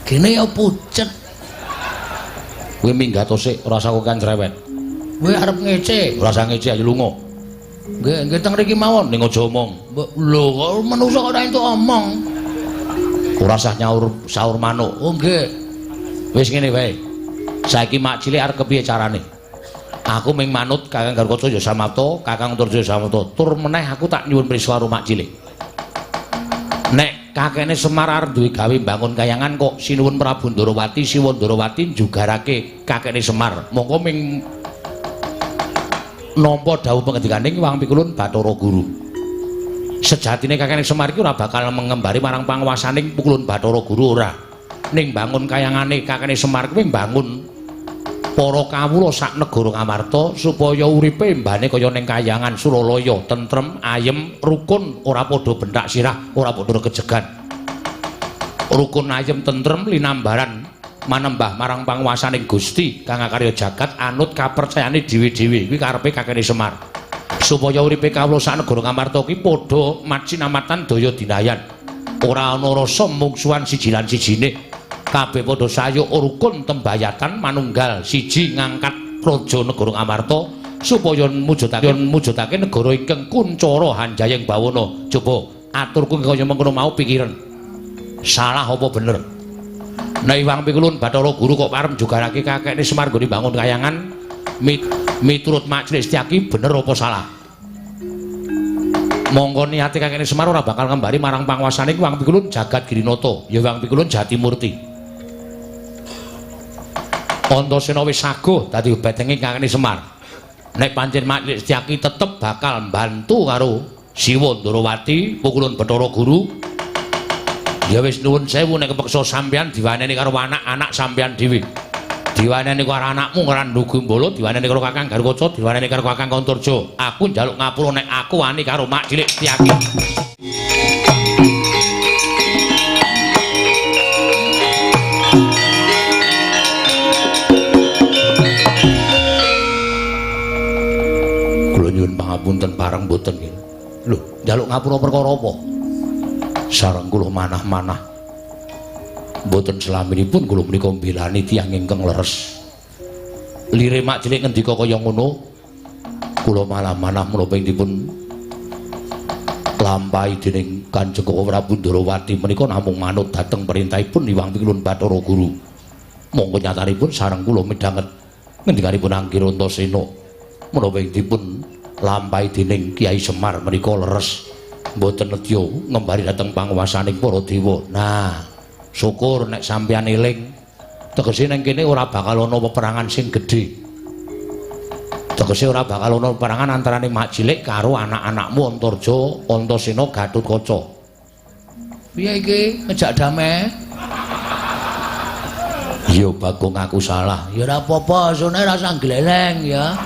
Gene ya pucet. Kowe minggat sik, ora usah kokan cerewet. Kowe arep ngece, ora usah ngece, ayo lunga. Nggih, nggih teng mriki mawon ning aja omong. Lho, kok manungsa kok ora entuk omong. Ora usah nyaur saur manuk. Oh nggih. Wis ngene wae. Saiki mak cilik arep kepiye carane? Aku ming manut Kakang Garukaca ya samapta, Kakang Antarja ya samapta. Tur meneh aku tak nyuwun prisa karo mak cilik. Nek kakekne Semar arep duwe gawe mbangun kayangan kok sinuwun Prabu Ndarawati, Siwa Ndarawati njugarake kakekne Semar. Mongko ming nampa dawuh pangendikaning Hyang Pikulun Bathara Guru. Sejatine kakekne Semar iki ora bakal mengembari marang panguwasaning Pikulun Bathara Guru ora. Ning bangun kayangane kakekne Semar kuwi mbangun para kawula sak negara Ngamarta supaya uripe mbane kaya ning kayangan Suralaya, tentrem, ayem, rukun, ora padha benthak sirah, ora padha regejegan. Rukun, ayem, tentrem linambaran manembah marang panguwasaning Gusti kang akarya jagat anut kapercayane dhewe-dhewe. Kuwi karepe kakekne Semar. Supaya uripe kawula sak negara Ngamarta kuwi padha macinamatan daya dinayan. Ora ana rasa mungsuhan siji lan sijine. Kabeh padha sayuk rukun tembayatan manunggal siji ngangkat praja negara Ngamarta supaya mujudake negara ingkang kuncara hanjayeng bawana. Coba aturku kaya mengkono mau pikiran. Salah apa bener? Nek Hyang Pikulun Bathara Guru kok parem jugarake kakekne Semar nggone bangun kayangan miturut Mak Cilik Setyaki bener apa salah? Mongko niate kakekne Semar ora bakal ngembari marang panguwasane Hyang Pikulun Jagat Girinata, ya Hyang Pikulun Jatimurti. Antasena wis saguh dadi betenge kakekne Semar. Nek pancen Mak Cilik Setyaki tetep bakal mbantu karo Siwa Ndarawati, Pikulun Bathara Guru. Ya wis nuwun sewu nek kepeksa sampeyan diwaneni karo anak-anak sampeyan dhewe. Diwaneni karo anakmu Randhu Gumbala, diwaneni karo Kakang Garukaca, diwaneni karo Kakang Antarja. Aku njaluk ngapura nek aku wani karo Mak Cilik Setyaki. Kula nyuwun pangapunten pareng mboten nggih. Lho, njaluk ngapura perkara apa? Sareng kula manah-manah. Mboten selaminipun kula menika mbelani tiyang ingkang leres. Lire Mak Cilik ngendika kaya ngono, kula malah manah menapa ing dipun lampahi dening Kanjeng Prabu Ndarawati menika namung manut dhateng perintahipun Hyang Pikulun Bathara Guru. Monggo nyatanipun sareng kula midhanget ngendikanipun Angger Antasena menapa ing dipun lampahi dening Kyai Semar menika leres. Mboten nedya ngembari dhateng panguwasaning para dewa. Nah, syukur nek sampeyan eling. Tegese nang kene ora bakal ana peperangan sing gedhe. Tegese ora bakal ana peperangan antarane Mak Cilik karo anak-anakmu Antarja, Antasena, Gatotkaca. Piye iki ngejak damai? Ya Bagong aku salah. Ya ora apa-apa, sone ora usah gleleng ya.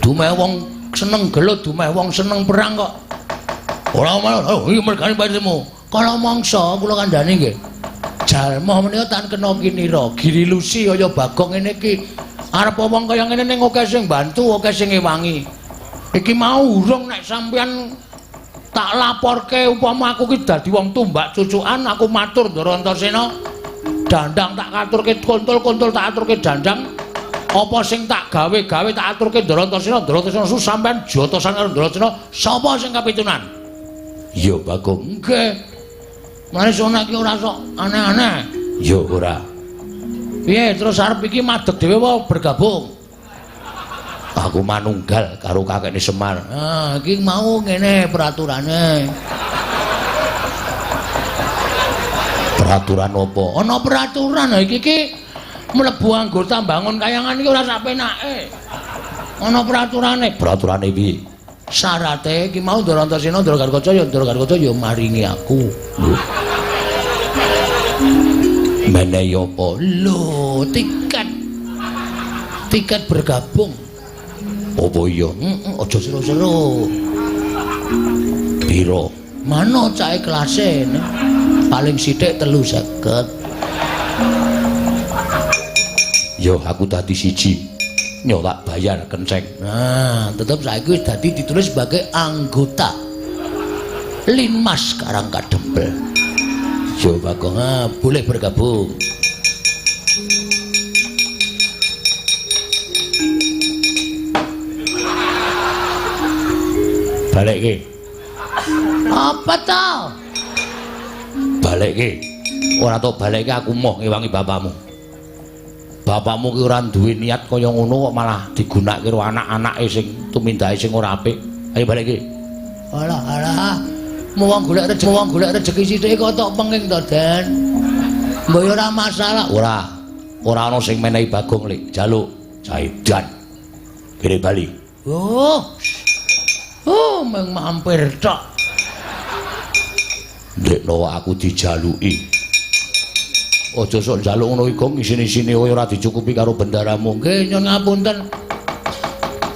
Dumeh wong seneng gelut, dumeh wong seneng perang kok. Ora malah, oh iki mergane patimu. Kala mangsa kula kandhani nggih. Jalma menika tan kena kinira, girilusi kaya Bagong ngene iki. Arep wong kaya ngene ning akeh sing bantu, akeh sing ngewangi. Iki mau urung nek sampeyan tak laporke upama aku ki dadi wong tumbak cucukan, aku matur Ndara Antasena. Dandang tak katurke kontol-kontol tak aturke dandang. Apa sing tak gawe-gawe tak aturke Ndara Antasena, Ndara Antasena su sampean jotosan karo Ndara Antasena, sapa sing kapitunan? Ya Bagong. Nggih. Mane sona iki ora sok aneh-aneh. Ya ora. Piye terus arep iki madeg dhewe apa bergabung? Aku manunggal karo kakekne Semar. Ah, iki mau ngene peraturane. Peraturan apa? Ana peraturan iki iki mlebu anggota bangun kayangan iki ora sak penake. Ana peraturane. Peraturane piye? Syarate iki mau Ndara Antasena, Ndara Garukaca ya Ndara Garukaca ya maringi aku. Lho. Menehi apa? Lho, tiket. Tiket bergabung. Apa iya? Aja seru-seru. Piro? Mano cahe kelase paling sithik 350. Yo aku dadi siji. Nyo tak bayar kenceng. Nah, tetep saiki wis dadi ditulis sebagai anggota Linmas Karang Kadempel. Yo Bagong, boleh bergabung. Balekke. Apa to? Balekke. Ora tok balekke aku moh ngewangi bapakmu. Bapakmu ki ora duwe niat kaya ngono kok malah digunakake karo anak-anake sing tumindake sing ora apik. Ayo balekke. Alah alah. Wong golek rezeki, wong golek rezeki sithik kok tok penging to, Den. Mbok ya ora masalah. Ora. Ora ana sing menehi Bagong lek jaluk Saidan. Kene bali. Oh. Oh, mung mampir tok. Ndekno aku dijaluki. Aja sok njaluk ngono iku isin-isine ora dicukupi karo bendaramu. Nggih, nyun ngapunten.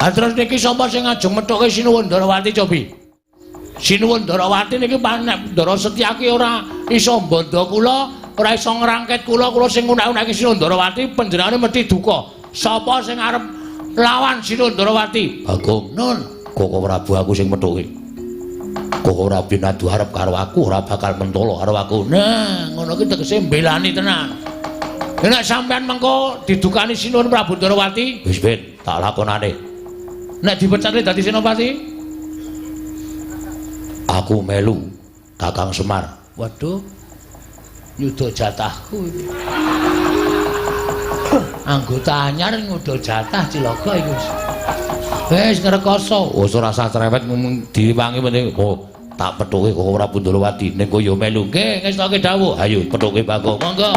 Ha terus niki sapa sing ngajeng methuke Sinuwun Ndarawati cobi? Sinuwun Ndarawati niki panek Ndara Setyaki ora iso mbandha kula, ora iso ngrangket kula, kula sing ngunak-unake Sinuwun Ndarawati panjenengane mesti duka. Sapa sing arep lawan Sinuwun Ndarawati? Bagong. Nun. Koko Prabu aku sing methuke. Koko Prabu nadu arep karo aku ora bakal mentolo karo aku. Nah, ngono ki tegese mbelani tenan. Nek sampean mengko didukani Sinuwun Prabu Ndarawati, wis ben tak lakonane. Nek dipecate dadi senopati, aku melu Kakang Semar. Waduh. Nyuda jatahku iki. Anggota anyar nyuda jatah cilaka iki. Wis ngrekoso. Wis ora usah cerewet diwangi penting. Oh, tak pethuke Koko Prabu Ndarawati ning kowe ya melu. Nggih, ngestoke dawuh. Ayo pethuke Bagong. Monggo.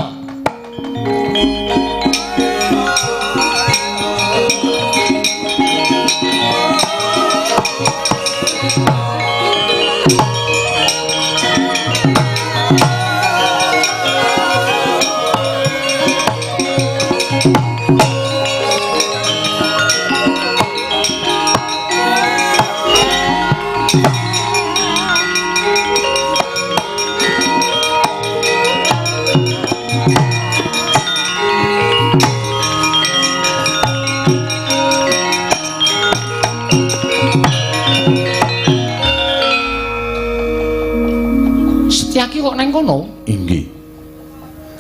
Setyaki kok neng kono? Inggih.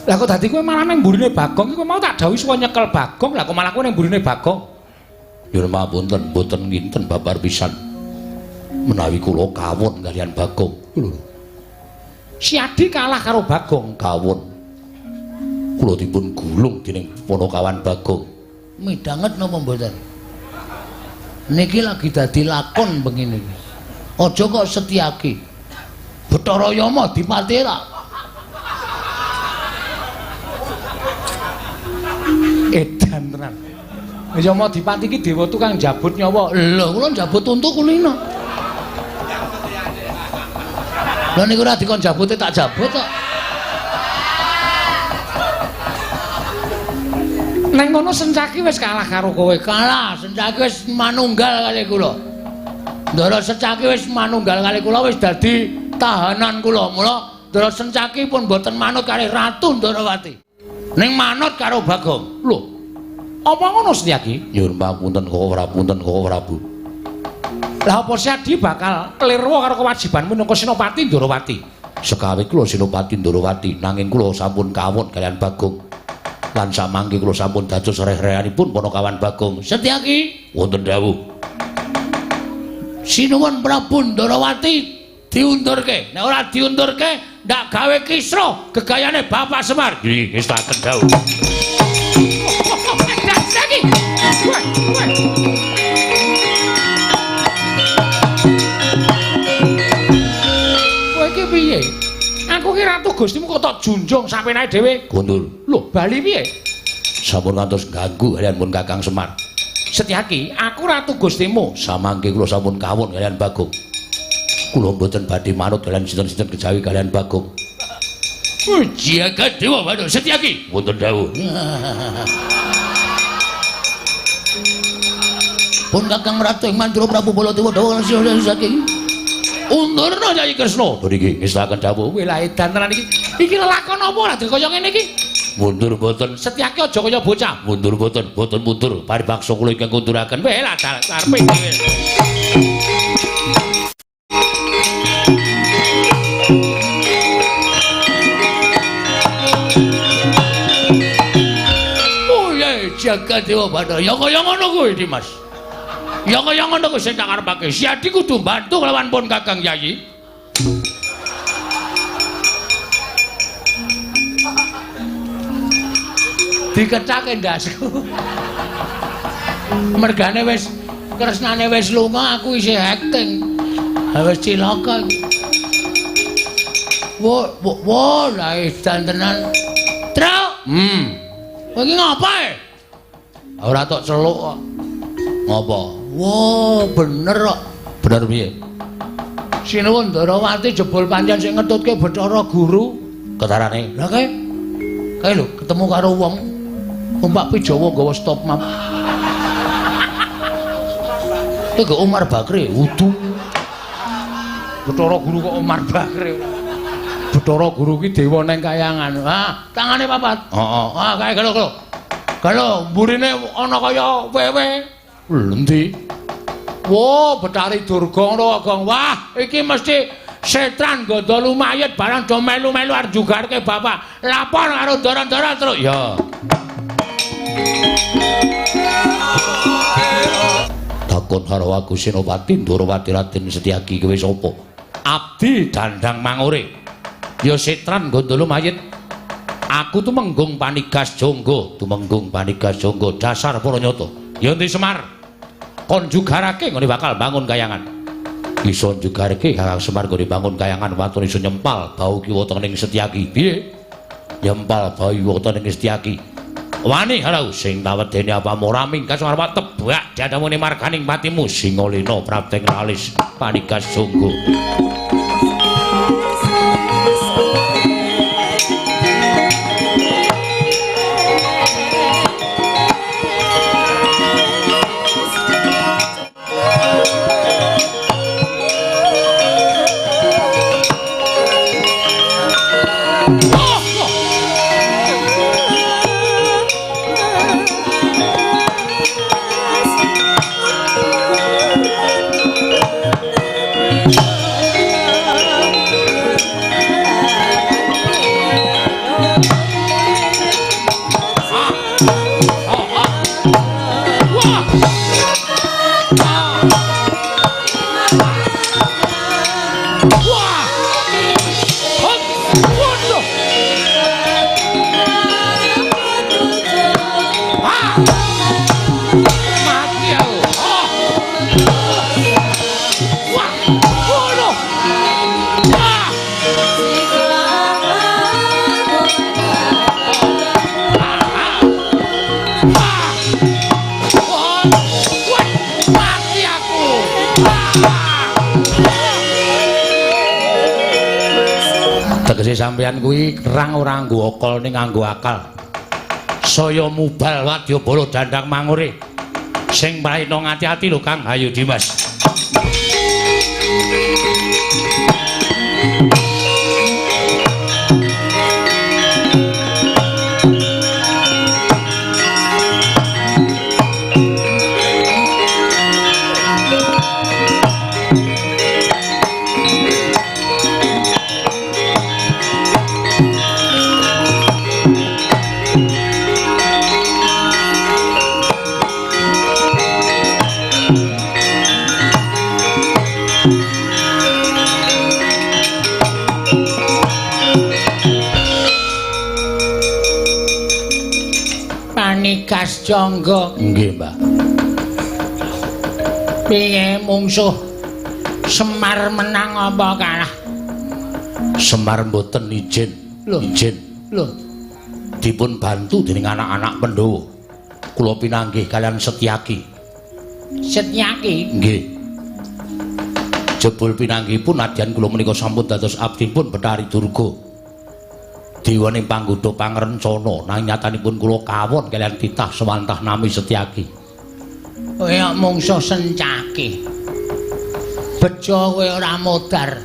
Lah kok dadi kowe malah nang mburine Bagong iki mau tak dawuhi suwa nyekel Bagong, lah kok malah kowe nang mburine Bagong? Nyuwun pangapunten, mboten nginten babar pisan. Menawi kula kawon kaliyan Bagong. Lho. Siadi kalah karo Bagong, kawon. Kula dipun gulung dening Panakawan Bagong. Midhanget napa mboten? Niki lagi dadi lakon bengi niki. Aja kok Setyaki. Bathara Yama dipati ra. Edan tenan. Yama dipati iki dewa tukang jabut nyawa. Lho, kula njabut untu kulino. Lha niku ora dikon jabute tak jabut kok. Neng kono Sencaki wis kalah karo kowe. Kalah, Sencaki wis manunggal kali kula. Ndara Sencaki wis manunggal kali kula wis dadi tahanan kula. Mula Ndara Sencaki pun mboten manut kali Ratu Ndarawati. Ning manut karo Bagong. Lho. Apa ngono Setyaki? Nyuwun pangapunten Koko Prabu, punten Koko Prabu. Lah apa Siadi bakal klirwa karo kewajibanmu minangka Senopati Ndarawati? Sekawit kula Senopati Ndarawati, nanging kula sampun kawon kaliyan Bagong. Lan samangke kula sampun dados reh-rehanipun Panakawan Bagong. Setyaki, wonten dawuh. Sinuwun Prabu Ndarawati diundurke. Nek ora diundurke, ndak gawe kisruh gegayane Bapak Semar. Nggih, ngestaken dawuh. Setyaki. Kowe iki piye? Aku ki ratu Gustimu kok tok junjung sampenae dhewe. Gondol. Lho, bali piye? Sampun ngantos ganggu kaliyan pun Kakang Semar. Setyaki, aku ratu Gustimu. Samangke kula sampun kawon kaliyan Bagong. Kula mboten badhe manut kaliyan sinten-sinten kejawi kaliyan Bagong. Jagat Dewa Batara Setyaki. Wonten dawuh. Pun Kakang Ratu ing Mandura Prabu Baladewa dawuh saking undurna Kyai Kresna. Niki ngestaken dawuh wilah edan tenan iki. Iki lelakon apa ora kaya ngene iki? Mundur mboten. Setyaki aja kaya bocah. Mundur mboten, mboten mundur. Paribaksa kula ingkang kunduraken. Weh lah karepe dhewe. Oh ya jagat dewa batara. Ya kaya ngono kuwi Dimas. Ya kaya ngono kuwi sing tak karepake. Siadi kudu bantu kelawan pun Kakang Yayi. Dikecake ndasku. Mergane wis Kresnane wis lunga, aku isih acting. Ha wis cilaka iki. Wo wo lah edan tenan. Truk. Kowe iki ngapa e? Ora tok celuk kok. Ngapa? Wo, bener kok. Bener piye? Sinuwun Ndarawati jebul pancen sing ngetutke Bathara Guru. Ketarane. Lah kae. Kae lho ketemu karo wong numpak Pijawa nggawa stop map. Iku Umar Bakri wudu. Bathara Guru kok Umar Bakri. Bathara Guru ki dewa neng kayangan. Ah, tangane papat. Heeh. Ah, kae galo galo. Galo mburine ana kaya wewe. Endi? Wo, Bathari Durga ngono Gong. Wah, iki mesti setran gandha lumayit barang do melu-melu arep jugarke bapak. Lapor karo ndara-ndara terus. Ya. Takon karo aku Senopati Ndorowati Raden Setyaki kowe sapa? Abdi Dandang Mangure. Ya setran gandha lumayit. Aku tumenggung panigas jangga, tumenggung panigas jangga dasar para nyata. Ya endi Semar? Kon jugarake nggone bakal bangun kayangan. Iso jugarake Kakang Semar nggone bangun kayangan waton iso nyempal bau kiwa tengening Setyaki. Piye? Nyempal bau kiwa tengening Setyaki. Wani harau sing tawedene apamu ora mingkas arep tebak jadamune marganing patimu Singalena prapteng alis panigas jangga. Tegese sampeyan kuwi kerang ora nganggo akal ning nganggo akal. Saya mubal wadyabala Dandang Mangure. Sing prayitna ngati-ati lho Kang. Hayu Dimas. Panigas Jangga. Nggih, Mbah. Piye mungsuh Semar menang apa kalah? Semar mboten izin. Lho, izin. Lho, dipun bantu dening anak-anak Pandhawa. Kula pinanggih kalian Setyaki. Setyaki? Nggih. Jebul pinanggihipun nadyan kula menika sampun dados abdipun Bathari Durga. Dewaning panggodha pangrencana nanging nyatanipun kula kawon kaliyan titah sewantah nami Setyaki. Kowe kok mungsuh Sencaki. Bejo kowe ora modar.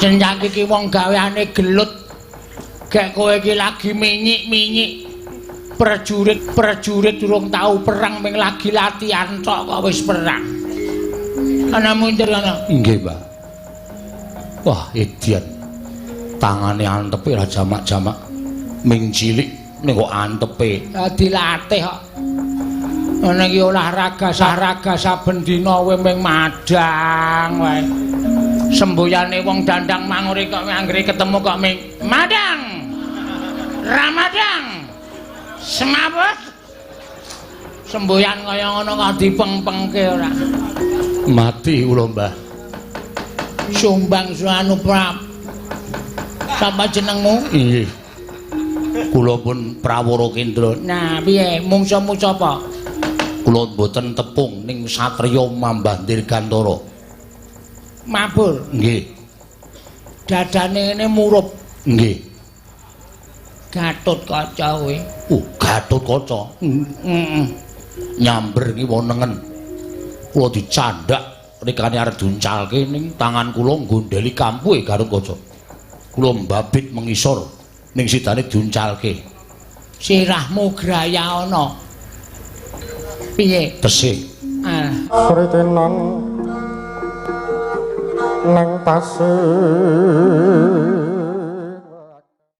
Sencaki ki wong gaweane gelut. Gek kowe iki lagi minyik-minyik. Prajurit-prajurit durung tau perang ming lagi latihan tok kok wis perang. Ana mundur ana. Nggih, Mbah. Wah, edian. Tangane antepe ora jamak-jamak. Ming cilik ning kok antepe. Dilatih kok. Ana iki olahraga sahraga saben dina kowe ming madang wae. Semboyane wong dandang mangure kok anggere ketemu kok ming madang. Ramadang. Semaput. Semboyan kaya ngono kok dipeng-pengke ora. Mati kula, Mbah. Sumbang anu prap. Sapa jenengmu? Nggih. Kula pun Prawara Kendra. Nah, piye mungsuhmu sapa? Kula mboten tepung ning satriya Mambah Dirgantara. Mabur. Nggih. Dadane ngene murup. Nggih. Gatut Kaca kowe. Gatut Kaca. Heeh. Nyamber ki wonengen. Kula dicandak rikane arep diuncalke ning tangan kula nggondheli kampuhe Gatut Kaca. Kula mbabit mengisor ning sidane diuncalke. Sirahmu graya ana. Piye? Tesih. Ah. Kritenan nang pasir.